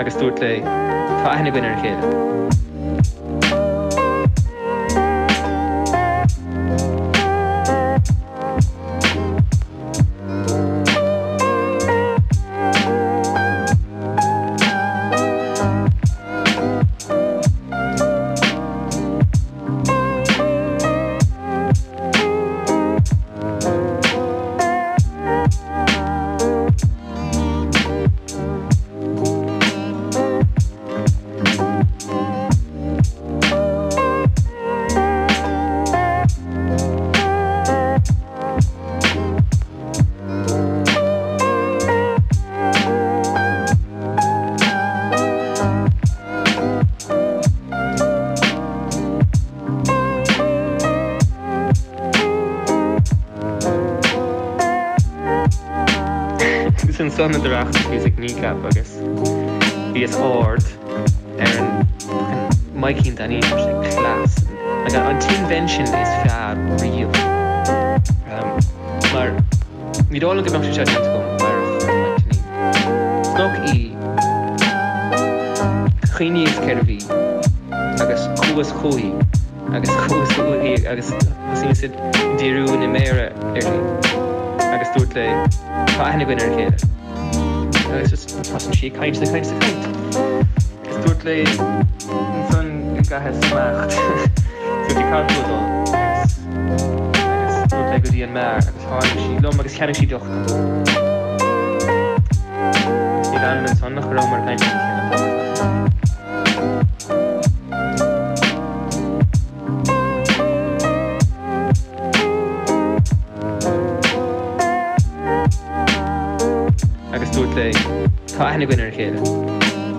Agus dúirt léi, Tá aithne againn ar a chéile. Agus ansan a d'fhreastal bhíos ag Kneecap agus bhíos ard ar an fucking Maidhcín Dainín tá sé class like an t-invention is fearr riamh mar ní dóigh liom go mbeadh sé seo déanta agam murach an Mike Dinneen. Chonac í chuimhníos cérbh í agus chuas chuici agus chuas uaithi agus thosaíos ag díriú na méire uirthi agus dúirt léi tá aithne againn ar a chéile agus just thosaigh sí ag caint is ag caint is ag caint agus dúirt léi ansan go gcaithfeas imeacht dúirt sí cá bhfuil tú ag dul agus agus dúirt léi go dtí an mbeár agus tháinig sí liom agus cheannaigh sí deoch dom agus ní bhean ansan nach rabhamar ag caint lena chéile an t-am ar fad. Agus dúirt léi, Tá aithne againn ar a chéile.